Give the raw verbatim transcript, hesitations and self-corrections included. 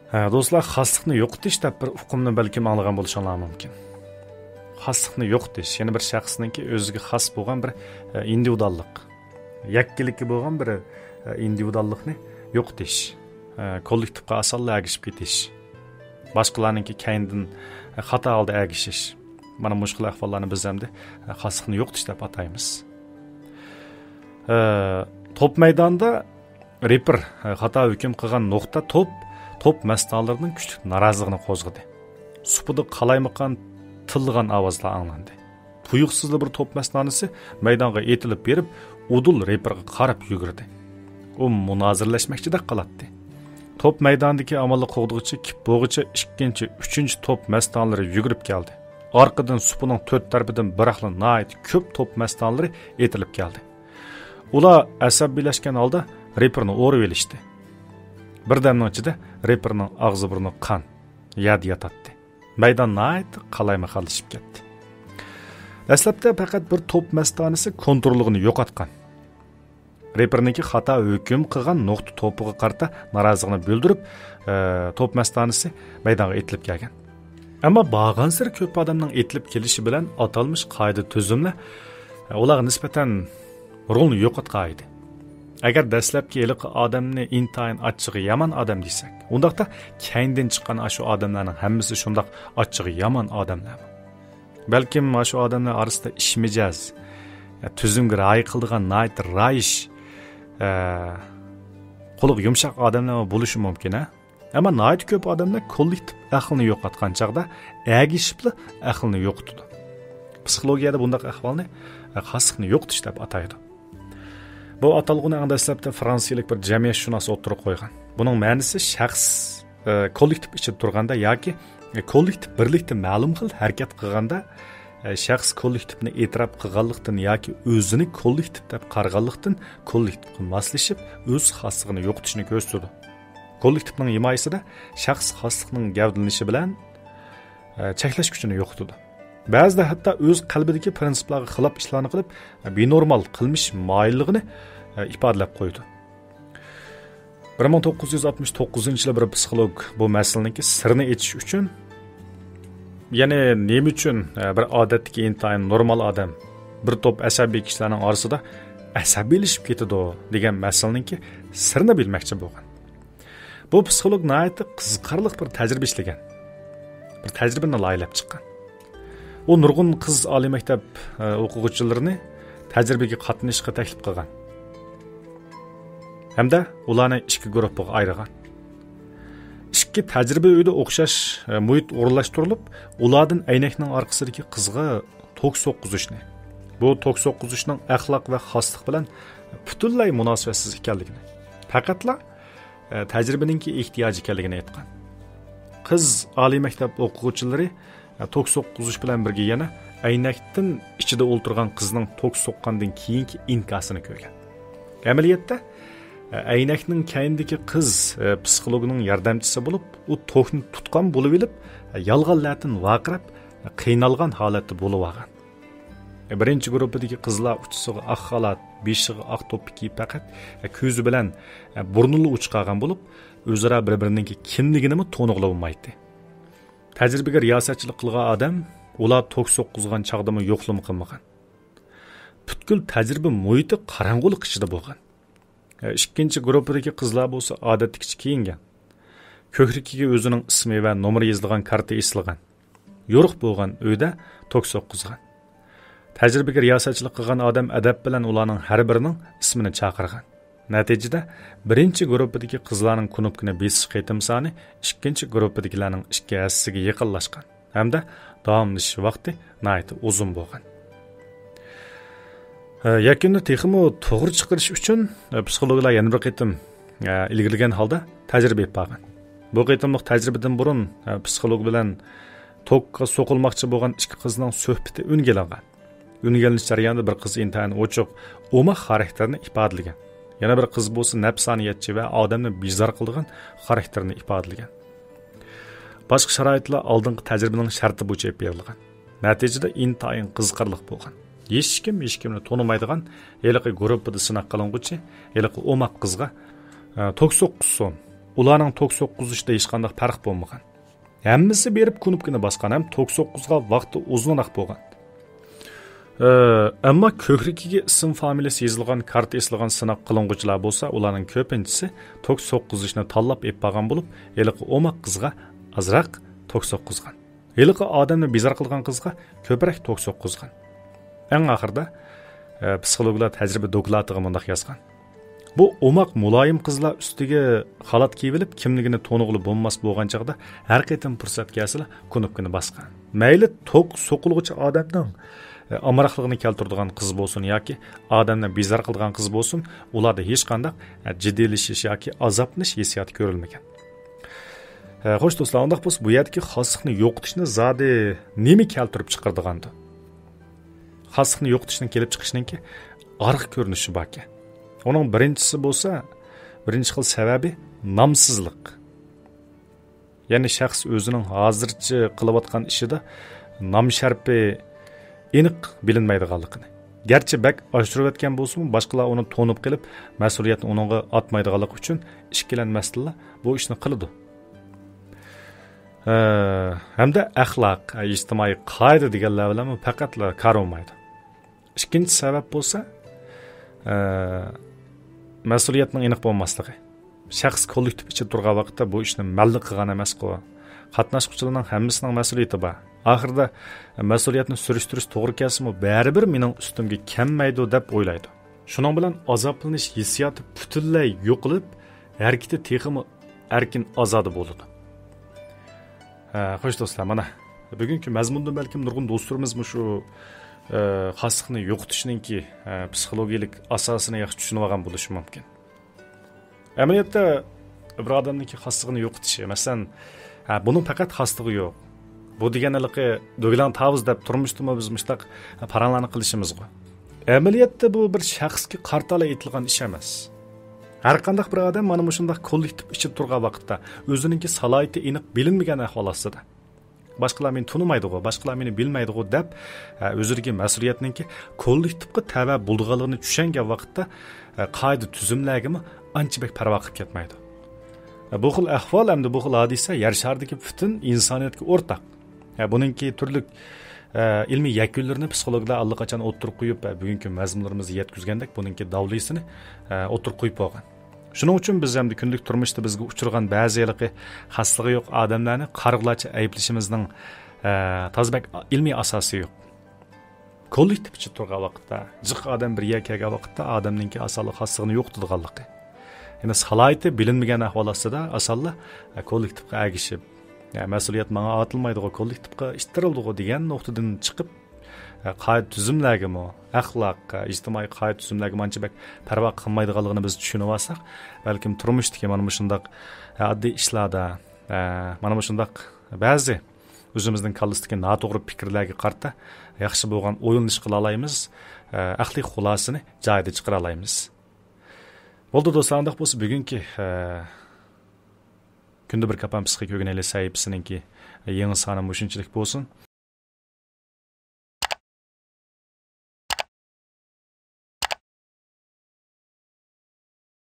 ھە، دوستلار، خاسلىقنى يوقىتىش دەپ بىر ئۇقۇمنى بەلكىم ئاڭلىغان بولۇشۇڭلار مۇمكىن. خاسلىقنى يوقىتىش، يەنى بىر شەخسنىڭكى ئۆزىگە خاس بولغان بىر، ئە، ئىندىۋىدۇاللىق، يەككىلىكى بولغان بىر، ئە، ئىندىۋىدۇاللىقنى يوقىتىش، ئە، كوللېكتىپقا ئاسانلا ئەگىشىپ كېتىش، باشقىلارنىڭكى كەينىدىن، ئە، خاتا ھالدا ئەگىشىش. مانا مۇشۇ خىل ئەھۋاللارنى بىز ئەمدى، ئە، خاسلىقنى يوقىتىش دەپ ئاتايمىز. ئە، توپ مەيدانىدا رېپېر، ئە، خاتا ھۆكۈم قىلغان نۇقتا توپ، توپ مەستانىلىرىنىڭ كۈچلۈك نارازىلىقىنى قوزغىدى. سۇپىدا قالايمىقان تىللىغان ئاۋازلار ئاڭلاندى. تۇيۇقسىزلا بىر توپ مەستانىسى مەيدانغا ئېتىلىپ بېرىپ، ئۇدۇل رېپېرغا قاراپ يۈگۈردى. ئۇ مۇنازىرىلەشمەكچىدەك قىلاتتى. توپ مەيدانىدىكى ئامانلىق قوغدىغۇچى كىپ بوغىچە ئىككىنچى، ئۈچىنچى توپ مەستانىلىرى يۈگۈرۈپ كەلدى. ئارقىدىن سۇپىنىڭ تۆت تەرىپىدىن بىراقلا ناھايىتى كۆپ توپ مەستانىلىرى ئېتىلىپ كەلدى. ئۇلار ئەسەبىيلەشكەن ھالدا رېپېرنى ئورىۋېلىشتى. بىردەمنىڭ ئىچىدە رېپېرنىڭ ئاغزى بۇرنى قان، يەردە ياتاتتى. مەيدان ناھايىتى قالايمىقانلىشىپ كەتتى. دەسلەپتە پەقەت بىر توپ مەستانىسى كونتروللۇقىنى يوقاتقان. رېپېرنىڭكى خاتا ھۆكۈم قىلغان نۇقتا توپىغا قارىتا نارازىلىقىنى بىلدۈرۈپ، ئە، توپ مەستانىسى مەيدانغا ئېتىلىپ كەلگەن. ئەمما بارغانسېرى كۆپ ئادەمنىڭ ئېتىلىپ كېلىشى بىلەن ئاتالمىش قائىدە تۈزۈملەر، ئە، ئۇلارغا نىسبەتەن رولنى يوقاتقان ئىدى. ئەگەر دەسلەپكى ھېلىقى ئادەمنى ئىنتايىن ئاچچىقى يامان ئادەم دېسەك، ئۇنداقتا كەينىدىن چىققان ئاشۇ ئادەملەرنىڭ ھەممىسى شۇنداق ئاچچىقى يامان ئادەملەرمۇ؟ بەلكىم ئاشۇ ئادەملەر ئارىسىدا ئىش مىجەز، تۈزۈمگە رىئايە قىلىدىغان ناھايىتى رايىش، ئە، قۇلىقى يۇمشاق ئادەملەرمۇ بولۇشى مۇمكىن، ھە؟ ئەمما ناھايىتى كۆپ ئادەملەر كوللېكتىپ ئەقلىنى يوقاتقان چاغدا ئەگىشىپلا ئەقلىنى يوقىتىدۇ. پسىخولوگىيەدە بۇنداق ئەھۋالنى، ئە، خاسلىقنى يوقىتىش دەپ ئاتايدۇ. بۇ ئاتالغۇنى ئەڭ دەسلەپتە فرانسىيىلىك بىر جەمئىيەتشۇناس ئوتتۇرىغا قويغان. بۇنىڭ مەنىسى شەخس، ئە، كوللېكتىپ ئىچىدە تۇرغاندا ياكى، ئە، كوللېكتىپ بىرلىكتە مەلۇم خىل ھەرىكەت قىلغاندا، ئە، شەخس كوللېكتىپنى ئېتىراپ قىلغانلىقتىن ياكى ئۆزىنى كوللېكتىپ دەپ قارىغانلىقتىن كوللېكتىپقا ماسلىشىپ، ئۆز خاسلىقىنى يوقىتىشنى كۆرسىتىدۇ. كوللېكتىپنىڭ ھىمايىسىدە شەخس خاسلىقنىڭ گەۋدىلىنىشى بىلەن، ئە، چەكلەش كۈچىنى يوقىتىدۇ. بەزىدە ھەتتا ئۆز قەلبىدىكى پىرىنسىپلارغا خىلاپ ئىشلارنى قىلىپ، بىنورمال قىلمىش مايىللىقىنى، ئە، ئىپادىلەپ قويىدۇ. بىر مىڭ توققۇز يۈز ئاتمىش توققۇزىنچى يىلى بىر پسىخولوگ بۇ مەسىلىنىڭكى سىرىنى ئېچىش ئۈچۈن، يەنى نېمە ئۈچۈن، ئە، بىر ئادەتتىكى ئىنتايىن نورمال ئادەم بىر توپ ئەسەبىي كىشىلەرنىڭ ئارىسىدا ئەسەبىيلىشىپ كېتىدۇ دېگەن مەسىلىنىڭكى سىرىنى بىلمەكچى بولغان. بۇ پسىخولوگ ناھايىتى قىزىقارلىق بىر تەجرىبە ئىشلىگەن. بىر تەجرىبىنى لايىھەلەپ چىققان. ئۇ نۇرغۇن قىز ئالىي مەكتەپ، ئە، ئوقۇغۇچىلىرىنى تەجرىبىگە قاتنىشىشقا تەكلىپ قىلغان ھەمدە ئۇلارنى ئىككى گۇرۇپپىغا ئايرىغان. ئىككى تەجرىبە ئۆيىدە ئوخشاش، ئە، مۇھىت ئورۇنلاشتۇرۇلۇپ، ئۇلاردىن ئەينەكنىڭ ئارقىسىدىكى قىزغا توك سوققۇزۇشنى، بۇ توك سوققۇزۇشنىڭ ئەخلاق ۋە خاسلىق بىلەن پۈتۈنلەي مۇناسىۋەتسىز ئىكەنلىكىنى، پەقەتلا، ئە، تەجرىبىنىڭكى ئېھتىياجى ئىكەنلىكىنى ئېيتقان. قىز ئالىي مەكتەپ ئوقۇغۇچىلىرى، ئە، توك سوققۇزۇش بىلەن بىرگە يەنە ئەينەكتىن ئىچىدە ئولتۇرغان قىزنىڭ توك سوققاندىن كېيىنكى ئىنكاسىنى كۆرگەن. ئەمەلىيەتتە، ئە، ئەينەكنىڭ كەينىدىكى قىز، ئە، پسىخولوگنىڭ ياردەمچىسى بولۇپ، ئۇ توكنى تۇتقان بولۇۋېلىپ، ئە، يالغان لەتىن ۋارقىراپ، ئە، قىينالغان ھالەتتە بولۇۋالغان. بىرىنچى گۇرۇپپىدىكى قىزلار ئۇچىسىغا ئاق خالات، بېشىغا ئاق دوپپا كىيىپ، پەقەت كۆزى بىلەن بۇرنىلا ئوچۇق قالغان بولۇپ، ئۆزئارا بىر-بىرىنىڭكى كىملىكىنىمۇ تونۇغىلى بولمايتتى. تەجرىبىگە رىياسەتچىلىك قىلغان ئادەم ئۇلار توك سوققۇزغان چاغدىمۇ يوقلىما قىلمىغان. پۈتكۈل تەجرىبە مۇھىتى قاراڭغۇلۇق ئىچىدە بولغان. ئىككىنچى گۇرۇپپىدىكى قىزلار بولسا ئادەتتىكىچە كىيىنگەن. كۆكرىكىگە ئۆزىنىڭ ئىسمى ۋە نومۇرى يېزىلغان كارتا ئېسىلغان. يورۇق بولغان ئۆيدە توك سوققۇزغان. تەجرىبىگە رىياسەتچىلىك قىلغان ئادەم ئەدەپ بىلەن ئۇلارنىڭ ھەر بىرىنىڭ ئىسمىنى چاقىرغان. نەتىجىدە، بىرىنچى گۇرۇپپىدىكى قىزلارنىڭ كۇنۇپكىنى بېسىش قېتىم سانى ئىككىنچى گۇرۇپپىدىكىلەرنىڭ ئىككى ھەسسىسىگە يېقىنلاشقان ھەمدە داۋاملىشىش ۋاقتى ناھايىتى ئۇزۇن بولغان. ھە، يەكۈننى تېخىمۇ توغرا چىقىرىش ئۈچۈن، ھە، پسىخولوگلار يەنە بىر قېتىم، ھە، ئىلگىرىلىگەن ھالدا تەجرىبە ئېلىپ بارغان. بۇ قېتىملىق تەجرىبىدىن بۇرۇن، ھە، پسىخولوگ بىلەن توكقا سوقۇلماقچى بولغان ئىككى قىزنىڭ سۆھبىتى ئۈنگە ئېلىنغان. ئۈنگە ئېلىنىش جەريانىدا بىر قىز ئىنتايىن ئوچۇق، ئوماق خاراكتېرىنى ئىپادىلىگەن. يەنە بىر قىز بولسا نەپسانىيەتچى ۋە ئادەمنى بىزار قىلىدىغان خاراكتېرىنى ئىپادىلىگەن. باشقا شارائىتلار ئالدىنقى تەجرىبىنىڭ شەرتى بويىچە ئېلىپ بېرىلغان. نەتىجىدە ئىنتايىن قىزىقارلىق بولغان. ھېچكىم ھېچكىمنى تونۇمايدىغان ھېلىقى گۇرۇپپىدا سىناق قىلىنغۇچى ھېلىقى ئوماق قىزغا، ئە، توك سوققۇزسۇن، ئۇلارنىڭ توك سوققۇزۇشىدا ھېچقانداق پەرق بولمىغان. ھەممىسى بېرىپ كۇنۇپكىنى باسقان ھەم توك سوققۇزغان ۋاقتى ئۇزۇنراق بولغان. ئە، ئەمما كۆكرىكىگە ئىسىم فامىلىسى يېزىلغان كارتا ئېسىلغان سىناق قىلىنغۇچىلار بولسا، ئۇلارنىڭ كۆپىنچىسى توك سوققۇزۇشنى تاللاپ ئېلىپ بارغان بولۇپ، ھېلىقى ئوماق قىزغا ئازراق توك سوققۇزغان. ھېلىقى ئادەمنى بىزار قىلغان قىزغا كۆپرەك توك سوققۇزغان. ئەڭ ئاخىرىدا، ئە، پسىخولوگلار تەجرىبە دوكلاتىغا مۇنداق يازغان: بۇ ئوماق، مۇلايىم قىزلار ئۈستىگە خالات كىيىۋېلىپ، كىملىكىنى تونۇغىلى بولماس بولغان چاغدا ھەر قېتىم پۇرسەت كەلسىلا كۇنۇپكىنى باسقان. مەيلى توك سوقۇلغۇچى ئادەمنىڭ، ئە، ئامراقلىقىنى كەلتۈرىدىغان قىز بولسۇن ياكى ئادەمنى بىزار قىلىدىغان قىز بولسۇن، ئۇلاردا ھېچقانداق، ئە، جىددىيلىشىش ياكى ئازابلىنىش ھېسسىياتى كۆرۈلمىگەن. ئە، خوش دوستلار، ئۇنداق بولسا بۇ يەردىكى خاسلىقنى يوقىتىشنى زادى نېمە كەلتۈرۈپ چىقىرىدىغاندۇ؟ خاسلىقنى يوقىتىشنىڭ كېلىپ چىقىشنىڭكى ئارقا كۆرۈنۈشى باركەن. ئۇنىڭ بىرىنچىسى بولسا، بىرىنچى خىل سەۋەبى نامسىزلىق. يەنى شەخس ئۆزىنىڭ ھازىرچە قىلىۋاتقان ئىشىدا نام شەرىپى ئېنىق بىلىنمەيدىغانلىقىنى. گەرچە بەك ئاشۇرۇۋەتكەن بولسىمۇ، باشقىلار ئۇنى تونۇپ قېلىپ، مەسئۇلىيەتنى ئۇنىڭغا ئاتمايدىغانلىقى ئۈچۈن ئىككىلەنمەستىنلا بۇ ئىشنى قىلىدۇ. ئە، ھەمدە ئەخلاق، ئىجتىمائىي قائىدە دېگەنلەر بىلەنمۇ پەقەتلا كار بولمايدۇ. ئىككىنچى سەۋەب بولسا، ئە، مەسئۇلىيەتنىڭ ئېنىق بولماسلىقى. شەخس كوللېكتىپ ئىچىدە تۇرغان ۋاقىتتا بۇ ئىشنى مەنلا قىلغان ئەمەسقۇ. قاتناشقۇچىلارنىڭ ھەممىسىنىڭ مەسئۇلىيىتى بار. ئاخىرىدا مەسئۇلىيەتنى سۈرۈشتۈرۈش توغرا كەلسىمۇ، بەرىبىر مېنىڭ ئۈستۈمگە كەلمەيدۇ دەپ ئويلايدۇ. شۇنىڭ بىلەن ئازابلىنىش ھېسسىياتى پۈتۈنلەي يوقىلىپ، ھەرىكىتى تېخىمۇ ئەركىن، ئازادە بولىدۇ. ھە، خوش دوستلار، مانا بۈگۈنكى مەزمۇندىن بەلكىم نۇرغۇن دوستلىرىمىز مۇشۇ، ئە، خاسلىقنى يوقىتىشنىڭكى، ئە، پسىخولوگىيەلىك ئاساسىنى ياخشى چۈشىنىۋالغان بولۇشى مۇمكىن. ئەمەلىيەتتە، بىر ئادەمنىڭكى خاسلىقىنى يوقىتىشى، مەسىلەن، ھە، بۇنىڭ پەقەت خاسلىقى يوق، بۇ دېگەن ھېلىقى دۆگىلەڭ تاۋۇز دەپ تۇرمۇشتىمۇ بىز مۇشۇنداق پاراڭلارنى قىلىشىمىزغۇ. ئەمەلىيەتتە بۇ بىر شەخسكە قارىتالا ئېيتىلغان ئىش ئەمەس. ھەر قانداق بىر ئادەم مانا مۇشۇنداق كوللېكتىپ ئىچىدە تۇرغان ۋاقىتتا، ئۆزىنىڭكى سالاھىيىتى ئېنىق بىلىنمىگەن ئەھۋال ئاستىدا، باشقىلار مېنى تونۇمايدىغۇ، باشقىلار مېنى بىلمەيدىغۇ دەپ، ئە، ئۆزىدىكى مەسئۇلىيەتنىڭكى كوللېكتىپقا تەۋە بولىدىغانلىقىنى چۈشەنگەن ۋاقىتتا، ئە، قائىدە تۈزۈملەرگىمۇ ئانچە بەك پەرۋا قىلىپ كەتمەيدۇ. ئە، بۇ خىل ئەھۋال ھەمدە بۇ خىل ھادىسە يەر شارىدىكى پۈتۈن ئىنسانىيەتكە ئورتاق. ئە، بۇنىڭكى تۈرلۈك، ئە، ئىلمىي يەكۈنلىرىنى پسىخولوگلار ئاللىقاچان ئوتتۇرىغا قويۇپ، ئە، بۈگۈنكى مەزمۇنلىرىمىزدا يەتكۈزگەندەك بۇنىڭكى داۋلىسىنى، ئە، ئوتتۇرىغا قويۇپ بولغان. شۇنىڭ ئۈچۈن بىز ئەمدى كۈندىلىك تۇرمۇشتا بىزگە ئۇچرىغان بەزى ھېلىقى خاسلىقى يوق ئادەملەرنى قارىغۇلارچە ئەيىبلىشىمىزنىڭ، ئە، تازا بەك ئىلمىي ئاساسى يوق. كوللېكتىپ ئىچىدە تۇرغان ۋاقىتتا، جىق ئادەم بىر يەرگە كەلگەن ۋاقىتتا ئادەمنىڭكى ئاسانلا خاسلىقىنى يوقىتىدىغانلىقى. يەنى سالاھىيىتى بىلىنمىگەن ئەھۋال ئاستىدا ئاسانلا، ئە، كوللېكتىپقا ئەگىشىپ، يا، مەسئۇلىيەت ماڭا ئارتىلمايدىغۇ، كوللېكتىپقا ئىتتىرىلىدىغۇ دېگەن نۇقتىدىن چىقىپ، ئە، قائىدە تۈزۈملەرگىمۇ، ئەخلاق، ئە، ئىجتىمائىي قائىدە تۈزۈملەرگىمۇ ئانچە بەك پەرۋا قىلمايدىغانلىقىنى بىز چۈشىنىۋالساق، بەلكىم تۇرمۇشتىكى مانا مۇشۇنداق، ئە، ئاددىي ئىشلاردا، ئە، مانا مۇشۇنداق بەزى ئۆزىمىزنىڭ كاللىسىدىكى ناتوغرا پىكىرلەرگە قارىتا ياخشى بولغان ئويلىنىش قىلالايمىز، ئە، ئەقلىي خۇلاسىنى جايىدا چىقىرالايمىز. بولدى دوستلار، ئانداق بولسا بۈگۈنكى، ئە، كۈندە بىر كاپان پسىخىك ئۆگىنەيلى سەھىپىسىنىڭكى يېڭى سانى مۇشۇنچىلىك بولسۇن.